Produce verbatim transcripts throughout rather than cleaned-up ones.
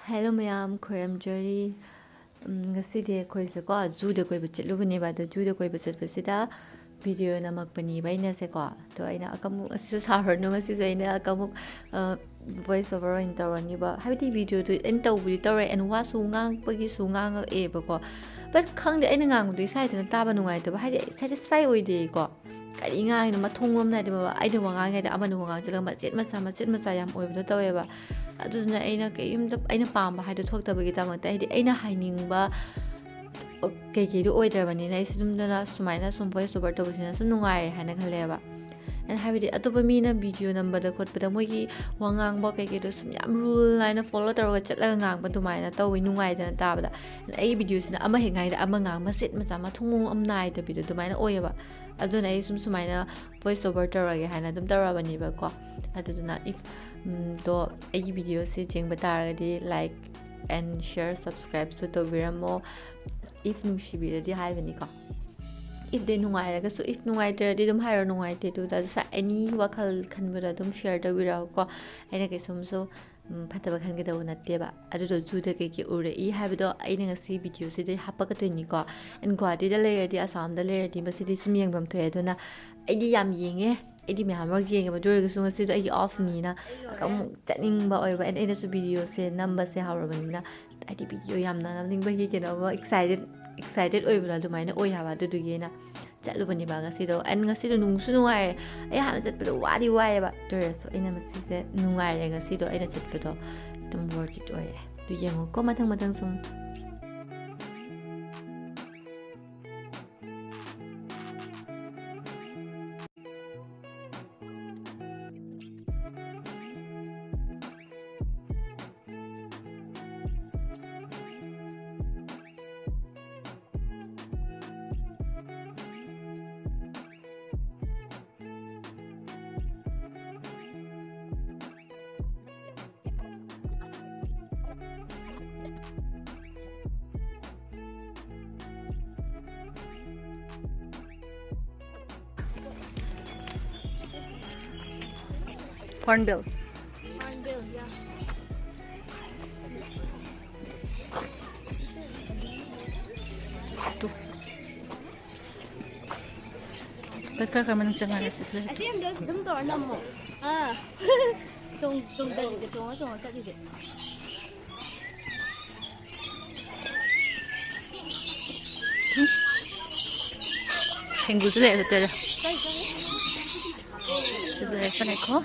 Hello ꯃꯌꯥꯝ, ꯈꯣꯏꯔꯝꯖꯔꯤ꯫ ꯎꯝ, ꯉꯁꯤꯗꯤ ꯑꯩꯈꯣꯏꯁꯦꯀꯣ, ꯖꯨꯗ ꯀꯣꯏꯕ ꯆꯠꯂꯨꯕꯅꯦꯕ꯫ ꯑꯗꯣ ꯖꯨꯗ ꯀꯣꯏꯕ ꯆꯠꯄꯁꯤꯗ ꯚꯤꯗꯤꯑꯣ ꯅꯝꯃꯛꯄꯅꯦꯕ ꯑꯩꯅꯁꯦꯀꯣ꯫ ꯑꯗꯣ ꯑꯩꯅ ꯑꯀꯃꯨꯛ, ꯑꯁꯤꯁꯨ ꯁꯥꯎꯔꯅꯨ, ꯉꯁꯤꯁꯦ ꯑꯩꯅ ꯑꯀꯃꯨꯛ, ꯑ, voice over ꯑꯣꯏꯅ ꯇꯧꯔꯅꯤꯕ꯫ ꯍꯥꯏꯕꯗꯤ ꯚꯤꯗꯤꯑꯣꯗꯨ ꯑꯩꯅ ꯇꯧꯕꯨꯗꯤ ꯇꯧꯔꯦ, and ꯋꯥꯁꯨ ꯉꯥꯡꯕꯒꯤꯁꯨ ꯉꯥꯡꯉꯛꯑꯦꯕꯀꯣ꯫ But ꯈꯪꯗꯦ, ꯑꯩꯅ ꯉꯥꯡꯕꯗꯣ ꯏꯁꯥ ꯏꯊꯟꯇ ꯇꯥꯕ ꯅꯨꯡꯉꯥꯏꯇꯕ, ꯍꯥꯏꯗꯤ satisfy ꯑꯣꯏꯗꯦꯀꯣ꯫ ꯀꯔꯤ ꯉꯥꯡꯉꯤꯅꯣ, ꯃꯊꯣꯡ ꯃꯔꯝ ꯅꯥꯏꯗꯦ ꯕꯕꯥ꯫ ꯑꯩꯅ ꯋꯥ ꯉꯥꯡꯉꯤꯉꯩꯗ ꯑꯃꯅ ꯋꯥ ꯉꯥꯡꯁꯤꯜꯂꯒ ꯃꯆꯦꯠ ꯃꯆꯥ, ꯃꯆꯦꯠ ꯃꯆꯥ ꯌꯥꯝ ꯑꯣꯏꯕꯗꯣ ꯇꯧꯋꯦꯕ꯫ ꯑꯗꯨꯗꯨꯅ ꯑꯩꯅ ꯀꯩꯝꯇ, ꯑꯩꯅ ꯄꯥꯝꯕ ꯍꯥꯏꯗꯣ ꯊꯣꯛꯇꯕꯒꯤꯗꯃꯛꯇ, ꯍꯥꯏꯗꯤ ꯑꯩꯅ ꯍꯥꯏꯅꯤꯡꯕ ꯀꯩꯀꯩꯗꯣ ꯑꯣꯏꯗ꯭ꯔꯕꯅꯤꯅ, ꯑꯩꯁꯦ ꯑꯗꯨꯝꯗꯅ ꯁꯨꯃꯥꯏꯅ ꯁꯨꯝ voice over ꯇꯧꯕꯁꯤꯅ ꯁꯨꯝ ꯅꯨꯡꯉꯥꯏꯔꯦ ꯍꯥꯏꯅ ꯈꯜꯂꯦꯕ꯫ ꯑꯩꯅ ꯍꯥꯏꯕꯗꯤ ꯑꯇꯣꯞꯄ ꯃꯤꯅ ꯚꯤꯗꯤꯑꯣ ꯅꯝꯕꯗ ꯈꯣꯠꯄꯗ ꯃꯣꯏꯒꯤ ꯋꯥ ꯉꯥꯡꯕ ꯀꯩꯀꯩꯗꯣ ꯁꯨꯝ ꯌꯥꯝ rule ꯅꯥꯏꯅ follow ꯇꯧꯔꯒ ꯆꯠꯂꯒ ꯉꯥꯡꯕ ꯑꯗꯨꯃꯥꯏꯅ ꯇꯧꯋꯤ, ꯅꯨꯡꯉꯥꯏꯗꯅ ꯇꯥꯕꯗ꯫ ꯑꯩꯒꯤ ꯚꯤꯗꯤꯑꯣꯁꯤꯅ ꯑꯃ ꯍꯦꯛ ꯉꯥꯡꯉꯤꯗ ꯑꯃ ꯉꯥꯡ, ꯃꯆꯦꯠ ꯃꯆꯥ, ꯃꯊꯣꯡ ꯃꯔꯝ ꯅꯥꯏꯗꯕꯤꯗꯣ ꯑꯗꯨꯃꯥꯏꯅ ꯑꯣꯏꯌꯦꯕ꯫ ꯑꯗꯨꯅ ꯑꯩ ꯁꯨꯝ ꯁꯨꯃꯥꯏꯅ voice over ꯇꯧꯔꯒꯦ ꯍꯥꯏꯅ ꯑꯗꯨꯝ ꯇꯧꯔꯕꯅꯦꯕꯀꯣ꯫ ꯑꯗꯨꯗꯨꯅ if, ꯎꯝ, ꯗꯣ ꯑꯩꯒꯤ ꯚꯤꯗꯤꯑꯣꯁꯦ ꯌꯦꯡꯕ ꯇꯥꯔꯒꯗꯤ like and share, subscribeꯁꯨ ꯇꯧꯕꯤꯔꯝꯃꯣ, if ꯅꯨꯡꯁꯤꯕꯤꯔꯗꯤ ꯍꯥꯏꯕꯅꯤꯀꯣ꯫ If ꯗꯤ ꯅꯨꯡꯉꯥꯏꯔꯒꯁꯨ, if ꯅꯨꯡꯉꯥꯏꯇ꯭ꯔꯗꯤ ꯑꯗꯨꯝ ꯍꯥꯏꯔꯣ, ꯅꯨꯡꯉꯥꯏꯇꯦ ꯑꯗꯨꯗ any ꯋꯥꯈꯜ ꯈꯟꯕꯗꯣ ꯑꯗꯨꯝ share ꯇꯧꯕꯤꯔꯛꯑꯣꯀꯣ꯫ ꯑꯩꯅ ꯀꯩꯁꯨꯝꯁꯨ ꯎꯝ, ꯐꯠꯇꯕ ꯈꯟꯒꯗꯧꯕ ꯅꯠꯇꯦꯕ꯫ ꯑꯗꯨꯗꯣ ꯖꯨꯗ ꯀꯩꯀꯩ ꯎꯔꯛꯏ ꯍꯥꯏꯕꯗꯣ ꯑꯩꯅ ꯉꯁꯤ ꯚꯤꯗꯤꯑꯣꯁꯤꯗ ꯍꯥꯞꯄꯛꯀꯗꯣꯏꯅꯤꯀꯣ꯫ And ꯒꯨꯍꯥꯇꯤꯗ ꯂꯩꯔꯗꯤ, ꯑꯁꯥꯝꯗ ꯂꯩꯔꯗꯤ ꯃꯁꯤꯗꯤ ꯁꯨꯝ ꯌꯦꯡꯐꯝ ꯊꯣꯛꯑꯦ꯫ ꯑꯗꯨꯅ ꯑꯩꯗꯤ ꯌꯥꯝ ꯌꯦꯡꯉꯦ, ꯑꯩꯗꯤ ꯃꯌꯥꯝ ꯑꯃ ꯌꯦꯡꯉꯦꯕ꯫ ꯑꯗꯨ ꯑꯣꯏꯔꯒꯁꯨ ꯉꯁꯤꯗꯣ ꯑꯩꯒꯤ offꯅꯤꯅ ꯑꯃꯨꯛ ꯆꯠꯅꯤꯡꯕ ꯑꯣꯏꯕ꯫ And ꯑꯩꯅꯁꯨ ꯚꯤꯗꯤꯑꯣꯁꯦ ꯅꯝꯕꯁꯦ ꯍꯧꯔꯕꯅꯤꯅ, ꯍꯥꯏꯗꯤ ꯚꯤꯗꯤꯑꯣ ꯌꯥꯝꯅ ꯅꯝꯅꯤꯡꯕꯒꯤ ꯀꯩꯅꯣ ꯑꯃ excited, excited ꯑꯣꯏꯕꯗꯣ ꯑꯗꯨꯃꯥꯏꯅ ꯑꯣꯏ ꯍꯥꯏꯕ꯫ ꯑꯗꯨꯗꯨꯒꯤ ꯑꯩꯅ ꯆꯠꯂꯨꯕꯅꯦꯕ ꯉꯁꯤꯗꯣ꯫ And ꯉꯁꯤꯗꯣ ꯅꯨꯡꯁꯨ ꯅꯨꯡꯉꯥꯏꯔꯦ꯫ ꯑꯩ ꯍꯥꯟꯅ ꯆꯠꯄꯗꯣ ꯋꯥꯗꯤ ꯋꯥꯏꯑꯦꯕ, ꯑꯗꯨ ꯑꯣꯏꯔꯁꯨ ꯑꯩꯅ ꯉꯁꯤꯁꯦ ꯅꯨꯡꯉꯥꯏꯔꯦ꯫ ꯉꯁꯤꯗꯣ ꯑꯩꯅ ꯆꯠꯄꯗꯣ ꯑꯗꯨꯝ worth it ꯑꯣꯏꯔꯦ꯫ ꯑꯗꯨ ꯌꯦꯡꯉꯨꯀꯣ, ꯃꯊꯪ ꯃꯊꯪ ꯁꯨꯝ꯫ Hornbill. Hornbill, yeah. ꯈꯔ ꯈꯔ ꯃꯅꯨꯡ ꯆꯪꯉꯒ ꯁꯤꯁꯦ꯫ ꯑꯁꯦꯡꯕꯗ ꯑꯗꯨꯝ ꯇꯧꯔ ꯅꯝꯃꯣ꯫ ꯑꯥ꯫ ꯆꯣꯡ-, ꯆꯣꯡꯗꯔꯤꯁꯦ, ꯆꯣꯡꯉ ꯆꯣꯡꯉ ꯆꯠꯂꯤꯁꯦ꯫ ꯊꯦꯡꯒꯨꯁꯨ ꯂꯩꯔꯦ ꯍꯣꯇꯦꯜꯗ꯫ ꯁꯤꯗ ꯂꯩꯔꯦ, ꯉꯥꯏꯈꯣ꯫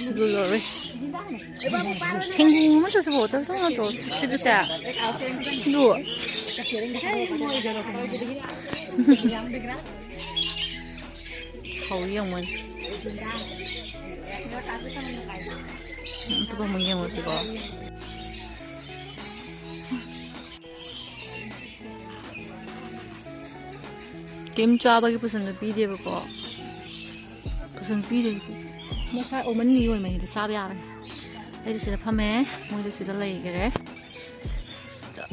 ꯑꯗꯨ ꯂꯧꯔꯦ꯫ ꯊꯦꯡꯒꯨ ꯑꯃꯁꯨ ꯁꯤꯕꯨ ꯍꯣꯇꯦꯜ ꯊꯣꯡ ꯅꯠꯇ꯭ꯔꯣ? ꯁꯤꯗꯨꯁꯦ꯫ ꯑꯗꯨ꯫ ꯍꯧ ꯌꯦꯡꯉꯨꯅꯦ꯫ ꯎꯝ, ꯑꯇꯣꯞꯄ ꯑꯃꯨꯛ ꯌꯦꯡꯉꯨꯁꯤꯀꯣ꯫ ꯀꯩꯝ ꯆꯥꯕꯒꯤ ꯄꯨꯁꯟꯕ ꯄꯤꯗꯦꯕꯀꯣ꯫ ꯄꯨꯁꯟ ꯄꯤꯗꯦ꯫ ꯃꯁꯥ ꯑꯣꯃꯟꯒꯤ ꯑꯣꯏꯃꯅꯤꯗ ꯆꯥꯕ ꯌꯥꯕꯅꯤ꯫ ꯑꯩꯗꯤ ꯁꯤꯗ ꯐꯝꯃꯦ, ꯃꯣꯏꯗꯤ ꯁꯤꯗ ꯂꯩꯈꯔꯦ꯫ ꯁꯤꯗ꯫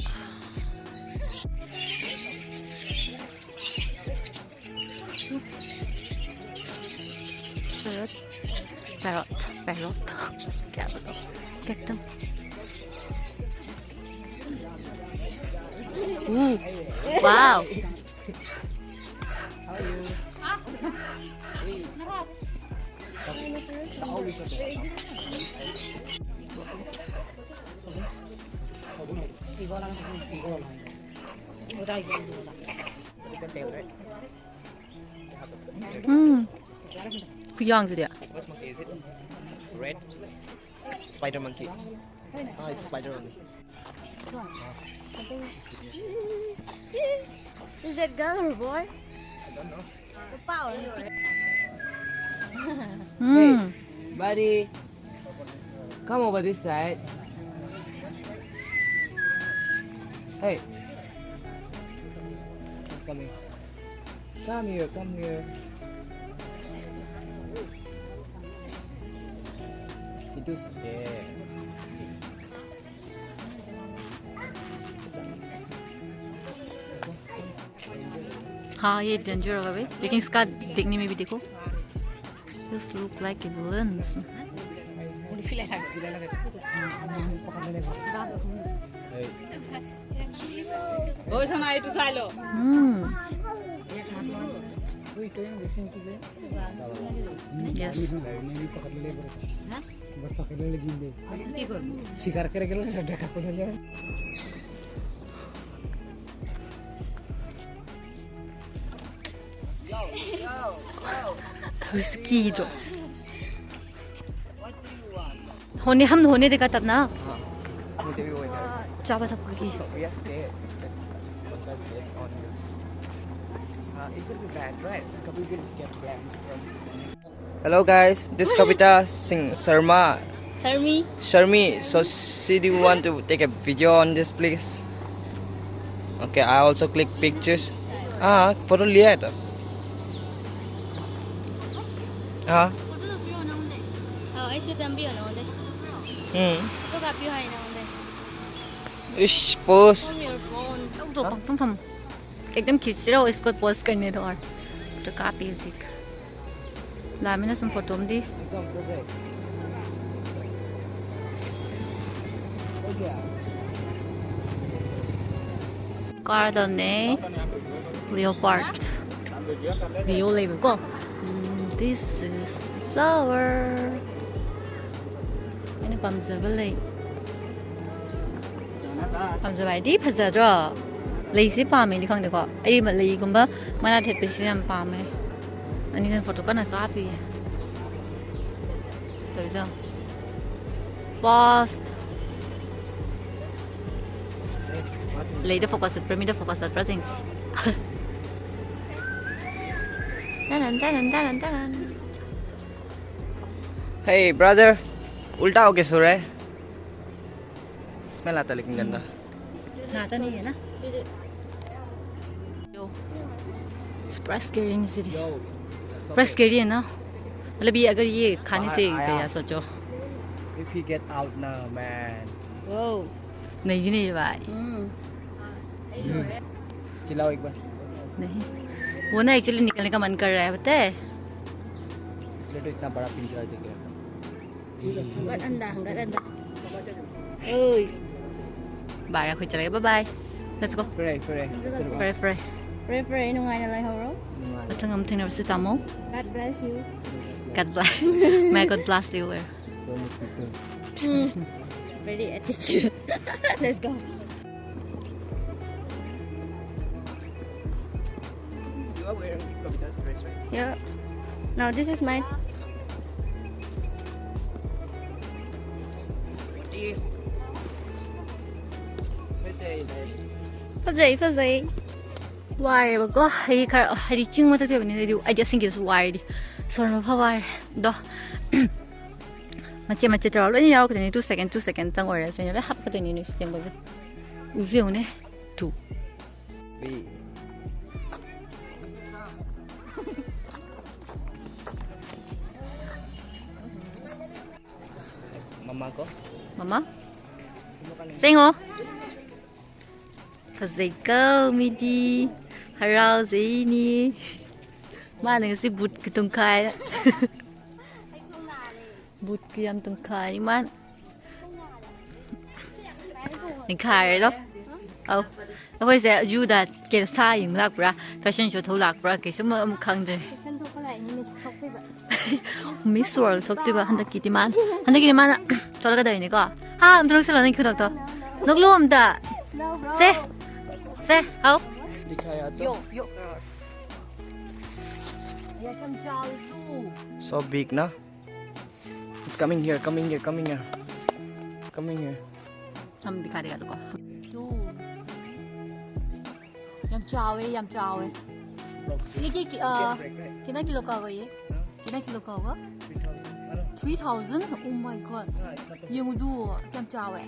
Parrot, parrot, parrot. क्या बताऊँ? क्या एकदम। Ooh, wow. Um. ꯈꯨꯌꯥꯡꯁꯤꯗꯤ꯫ What monkey is it? Red? Spider monkey. Ah, it's spider monkey. Is that girl or boy? I don't know. Um. Buddy, come over this side. Hey. Come here. Come here, come here. It is there. हाँ, ये danger होगा भाई, लेकिन इसका देखने में भी देखो, just look like a villains. ও সোনা, একটু চালো। হুম। Yes. শিকার করে গেলে সেটা কাপড় হয়ে যায়। ꯊꯕꯤꯁꯨ ꯀꯤꯗ꯭ꯔꯣ? होने, हम होने देगा तब ना। मुझे भी वही चाबा तक की। Yes, yes. It will be bad, right? Kabhi will get banned from. Hello guys, this Kavita Singh Sharma. Sharmi. Sharmi, so see, do you want to take a video on this, please? Okay, I also click pictures. हाँ, photo लिया है तो. हाँ. हाँ, ऐसे तम भी होना होते। हम्म. तो कापी है ना होते। इश, पोस्ट. From your phone। तो पकतुम हम एकदम खींच रहे हो, इसको पोस्ट करने दो और तो कापी इसी का। लामिना सुन फोटो में दी। Garden ने leopard view लेबको। This is the flower. ꯑꯩꯅ ꯄꯥꯝꯖꯕ ꯂꯩ꯫ ꯄꯥꯝꯖꯕ ꯍꯥꯏꯗꯤ ꯐꯖꯗ꯭ꯔꯣ? ꯂꯩꯁꯦ ꯄꯥꯝꯃꯦꯗꯤ ꯈꯪꯗꯦꯀꯣ, ꯑꯩ ꯂꯩꯒꯨꯝꯕ ꯃꯅꯥ ꯊꯦꯠꯄꯁꯤ ꯌꯥꯝ ꯄꯥꯝꯃꯦ꯫ ꯑꯅꯤꯁꯤꯅ ꯐꯣꯇꯣ ꯀꯟꯅ ꯀꯥꯞꯄꯤꯌꯦ꯫ ꯇꯧꯔꯤꯁꯦ ꯌꯦꯡꯉꯣ꯫ Post꯫ ꯂꯩꯗ ꯐꯣꯀꯁ ꯆꯠꯄ꯭ꯔꯥ, ꯃꯤꯗ ꯐꯣꯀꯁ ꯆꯠꯄ꯭ꯔꯥ ꯌꯦꯡꯁꯤ꯫ ꯇꯅꯟ, ꯇꯅꯟ, ꯇꯅꯟ, ꯇꯅꯟ꯫ Hey brother, उल्टा होके सो रहा है. Smell आता है लेकिन गंदा. ꯉꯥꯛꯇꯅꯤꯌꯦꯅ꯫ Yo. Price scary ꯁꯤꯗꯤ꯫ Price scary है ना? मतलब ये, अगर ये खाने से बाहर आया। गया सोचो। If he get out now, man. Wow. नहीं, नहीं भाई। चिल्लाओ एक बार. नहीं, वो ना actually निकलने का मन कर रहा है, पता है? इसलिए तो इतना बड़ा पिंजरा दे गया. ꯍꯪꯒꯠ ꯍꯟꯗ, ꯍꯪꯒꯠ ꯍꯟꯗ꯫ ꯑꯣꯏ꯫ ꯕꯥꯏ, ꯑꯩꯈꯣꯏ ꯆꯠꯂꯒꯦ꯫ Bye bye꯫ Let's go꯫ Pray, pray. Pray, pray꯫ ꯐꯔꯦ ꯐꯔꯦ, ꯅꯨꯡꯉꯥꯏꯅ ꯂꯩꯍꯧꯔꯣ꯫ ꯃꯊꯪ ꯑꯃꯨꯛ ꯊꯦꯡꯅꯔꯁꯤ ꯇꯥꯃꯣ꯫ God bless you. God bless. May God bless you. Very attitude. Let's go. You are wearing Kavita's dress, right? Yeah. No, this is mine. ꯐꯖꯩ, ꯐꯖꯩ꯫ ꯋꯥꯔꯦꯕꯀꯣ꯫ ꯑꯩ ꯈꯔ, ꯍꯥꯏꯗꯤ, ꯆꯤꯡ ꯃꯊꯛꯇ ꯑꯣꯏꯕꯅꯤꯅ ꯑꯩꯗꯤ, ꯑꯩꯗꯤ ꯑꯁꯤꯡꯒꯤꯁꯨ ꯋꯥꯔꯗꯤ꯫ ꯁꯣꯔ ꯃꯐ ꯋꯥꯔꯦ꯫ ꯑꯗꯣ, ꯃꯆꯦꯠ ꯃꯆꯦꯠ ꯇꯧꯔ ꯂꯣꯏꯅ ꯌꯥꯎꯔꯛꯀꯗꯣꯏꯅꯤ꯫ Two second, two second ꯇꯪ ꯑꯣꯏꯔꯁꯨ ꯑꯩꯅ ꯂꯣꯏ ꯍꯥꯞꯀꯗꯣꯏꯅꯤ ꯅꯣꯏꯁꯨ ꯌꯦꯡꯕꯁꯦ꯫ ꯎꯁꯦ ꯌꯦꯡꯉꯨꯅꯦ꯫ Two. ꯃꯃꯥ ꯀꯣ? ꯃꯃꯥ? ꯁꯦꯡꯉꯣ꯫ ꯐꯖꯩꯀꯣ ꯃꯤꯗꯤ꯫ ꯍꯔꯥꯎꯖꯩꯅꯤ꯫ ꯃꯥꯅ ꯉꯁꯤ ꯕꯨꯠꯀꯤ ꯇꯨꯡꯈꯥꯏ꯫ ꯕꯨꯠꯀꯤ ꯌꯥꯝ ꯇꯨꯡꯈꯥꯏ ꯃꯥꯅ꯫ ꯅꯤꯡꯈꯥꯏꯔꯦꯗꯣ꯫ ꯑꯧ꯫ ꯑꯩꯈꯣꯏꯁꯦ ꯖꯨꯗ ꯀꯩꯅꯣ ꯁꯥ ꯌꯦꯡꯕ ꯂꯥꯛꯄ꯭ꯔꯥ, ꯐꯦꯁꯟ ꯁꯣ ꯊꯧ ꯂꯥꯛꯄ꯭ꯔꯥ, ꯀꯩꯁꯨꯝ ꯑꯃꯨꯛ ꯈꯪꯗ꯭ꯔꯦ꯫ ꯐꯦꯁꯟ ꯊꯣꯛꯄ ꯂꯥꯛꯏꯅꯤ, ꯃꯤꯁ ꯊꯣꯛꯄꯤꯕ꯫ ꯃꯤꯁ ꯋꯥꯔꯜ ꯊꯣꯛꯇꯣꯏꯕ ꯍꯟꯗꯛꯀꯤꯗꯤ ꯃꯥꯅ꯫ ꯍꯟꯗꯛꯀꯤꯗꯤ ꯃꯥꯅ ꯊꯣꯛꯂꯛꯀꯗꯣꯏꯅꯤꯀꯣ꯫ ꯍꯥ, ꯑꯝꯇ ꯅꯣꯛꯁꯤꯜꯂꯣ ꯅꯪꯒꯤ ꯈꯨꯅꯣꯛꯇꯣ꯫ ꯅꯣꯛꯂꯨ ꯑꯝꯇ꯫ ꯁꯦ꯫ ꯁꯦ, ꯍꯥꯎ꯫ So big, na? It's coming here, coming here, coming here. Coming here. हम दिखा देगा, रुको। ꯌꯥꯝ ꯆꯥꯎꯋꯦ, ꯌꯥꯝ ꯆꯥꯎꯋꯦ꯫ ये क्या कि-, आ, कितना किलो का होगा ये? कितना किलो का होगा? Three thousand? Oh my God. ꯌꯦꯡꯉꯨꯗꯨ, ꯀꯌꯥꯝ ꯆꯥꯎꯋꯦ꯫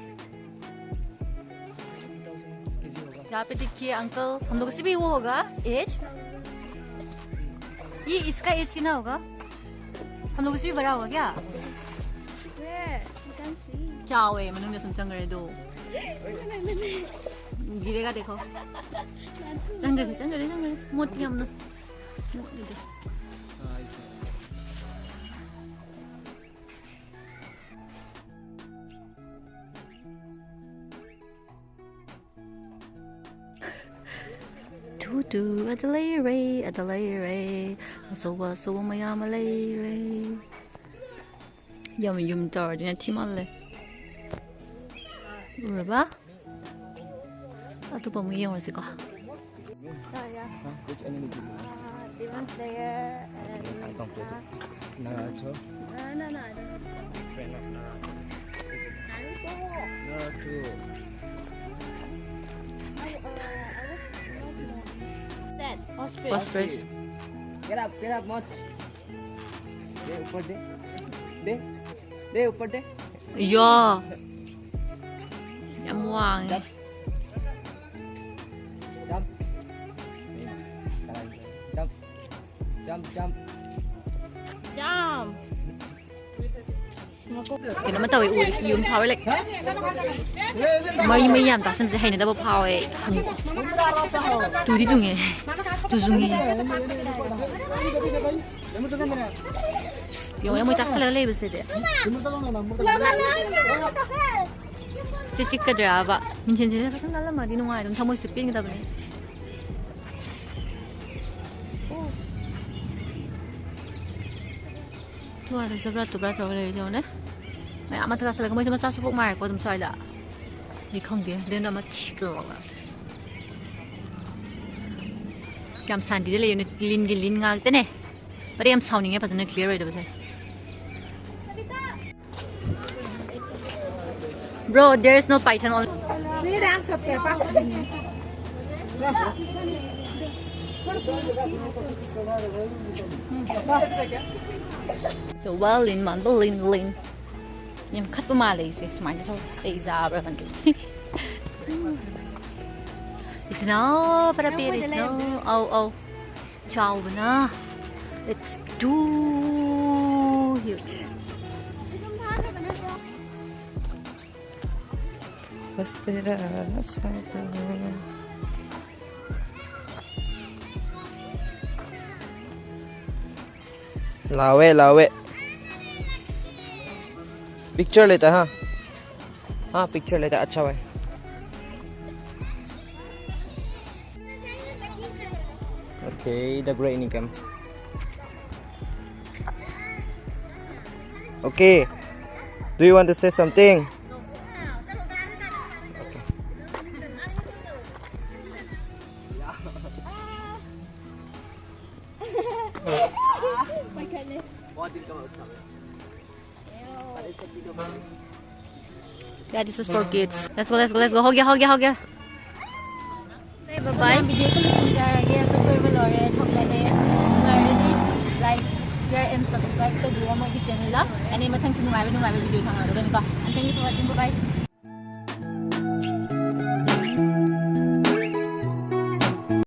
यहाँ पे देखिए अंकल, हम लोग से भी वो होगा, एज। ये इसका एज कितना होगा? हम लोग से भी बड़ा होगा क्या? ꯆꯥꯎꯋꯦ, ꯃꯅꯨꯡꯗ ꯁꯨꯝ ꯆꯪꯈ꯭ꯔꯦ ꯑꯗꯣ꯫ गिरेगा देखो। ꯆꯪꯈ꯭ꯔꯦ, ꯆꯪꯈ꯭ꯔꯦ, ꯆꯪꯈ꯭ꯔꯦ꯫ ꯃꯣꯠꯇꯤ ꯌꯥꯝꯅ꯫ ꯃꯣꯠꯂꯤꯗ꯫ To ꯇꯨ ꯑꯗ ꯂꯩꯔꯦ, ꯑꯗ ꯂꯩꯔꯦ꯫ ꯑꯆꯧꯕ ꯑꯆꯧꯕ ꯃꯌꯥꯝ ꯑꯃ ꯂꯩꯔꯦ꯫ ꯌꯥꯝ ꯌꯨꯝ ꯇꯧꯔꯗꯤꯅ ꯊꯤ ꯃꯥꯜꯂꯦ꯫ ꯎꯔꯕ? ꯑꯇꯣꯞꯄ ꯑꯃꯨꯛ ꯌꯦꯡꯉꯨꯔꯁꯤꯀꯣ꯫ Huh? Which animal do you want? Demon Slayer and I can't place it. Naruto. No, no, no, I don't know. Friend of Naruto. Naruto. Naruto. That ostrich. Ostrich. Get up, get up, Mot. दे ऊपर दे. दे. दे ऊपर दे. 야, ꯌꯥꯝ ꯋꯥꯡꯉꯦ. Jump. Jump. Jump, jump, jump. Jump. ꯀꯩꯅꯣꯝꯃ ꯇꯧꯋꯦ, ꯎꯔꯦ, ꯀꯤꯕ ꯑꯃ ꯐꯥꯎꯔꯦ, like. ꯃꯩ, ꯃꯩ ꯌꯥꯝ ꯇꯥꯁꯟꯕꯁꯦ ꯍꯩꯅꯗꯕ ꯐꯥꯎꯋꯦ꯫ ꯇꯨꯗꯤ ꯇꯨꯡꯉꯦ꯫ ꯇꯨ ꯆꯨꯡꯉꯦ꯫ ꯌꯦꯡꯉꯨꯅꯦ, ꯃꯣꯏ ꯇꯥꯁꯜꯂꯒ ꯂꯩꯕꯁꯤꯗꯤ꯫ ꯁꯤ ꯆꯤꯛꯀꯗ꯭ꯔꯕ? ꯃꯤꯡꯁꯦꯟꯁꯤꯅ ꯐꯖꯅ ꯅꯥꯜꯂꯝꯃꯗꯤ ꯅꯨꯡꯉꯥꯏ, ꯑꯗꯨꯝ ꯊꯃꯣꯏꯁꯨ ꯄꯦꯟꯒꯗꯕꯅꯤ꯫ ꯊꯨꯋꯥꯗ ꯖꯕ꯭ꯔꯥ ꯇꯨꯕ꯭ꯔꯥ ꯇꯧꯔꯒ ꯂꯩꯔꯤꯁꯦ ꯌꯦꯡꯉꯨꯅꯦ꯫ ꯃꯌꯥꯝ ꯑꯃ ꯊꯛ ꯆꯥꯁꯤꯜꯂꯒ ꯃꯣꯏꯁꯦ ꯃꯆꯥꯁꯨ ꯄꯣꯛ ꯃꯥꯜꯂꯦꯀꯣ ꯑꯗꯨꯝ ꯁ꯭ꯋꯥꯏꯗ꯫ ꯑꯩ ꯈꯪꯗꯦ, ꯂꯦꯟ ꯑꯃ ꯊꯤꯛꯂꯒ꯫ ꯌꯥꯝ ꯁꯥꯟꯇꯤꯗ ꯂꯩꯌꯦ, ꯂꯤꯟꯒꯤ ꯂꯤꯟ ꯉꯥꯛꯇꯅꯦ꯫ ꯃꯔꯤ ꯌꯥꯝ ꯁꯥꯎꯅꯤꯡꯉꯦ, ꯐꯖꯅ clear ꯑꯣꯏꯗꯕꯁꯦ꯫ Bro, there is no python on. So, well, ꯂꯤꯟ ꯃꯥꯟꯕ ꯂꯤꯟ, ꯂꯤꯟ꯫ ꯌꯥꯝ ꯈꯠꯄ ꯃꯥꯜꯂꯦ ꯑꯩꯁꯦ, ꯁꯨꯃꯥꯏꯅ ꯇꯧꯔ ꯆꯩ ꯆꯥꯕ꯭ꯔꯥ ꯈꯪꯗꯦ꯫ It's not para pirate, no. ꯑꯧ, ꯑꯧ꯫ ꯆꯥꯎꯕꯅ, it's too huge. लावे लावे. पिक्चर लेता है. हाँ, हाँ, पिक्चर लेता है. अच्छा भाई. Okay, the great Nikem. Okay. Do you want to say something? Okay. Yeah, this is for kids. Let's go, let's go, let's go. हो गया, हो गया, हो गया. Bye bye. Video ꯁꯦ ꯂꯣꯏꯁꯤꯟꯖꯔꯒꯦ. ꯑꯩꯈꯣꯏ ꯀꯣꯏꯕ ꯂꯣꯏꯔꯦ, ꯊꯣꯛꯂꯛꯑꯦ. ꯅꯨꯡꯉꯥꯏꯔꯗꯤ like, share and subscribe ꯇꯧꯕꯤꯌꯣ ꯃꯣꯏꯒꯤ channel ꯗ. ꯑꯅꯤ ꯃꯊꯪꯁꯨ ꯅꯨꯡꯉꯥꯏꯕ ꯅꯨꯡꯉꯥꯏꯕ video ꯊꯥꯡꯉꯛꯀꯗꯣꯏꯅꯤꯀꯣ. And thank you for watching. Bye bye.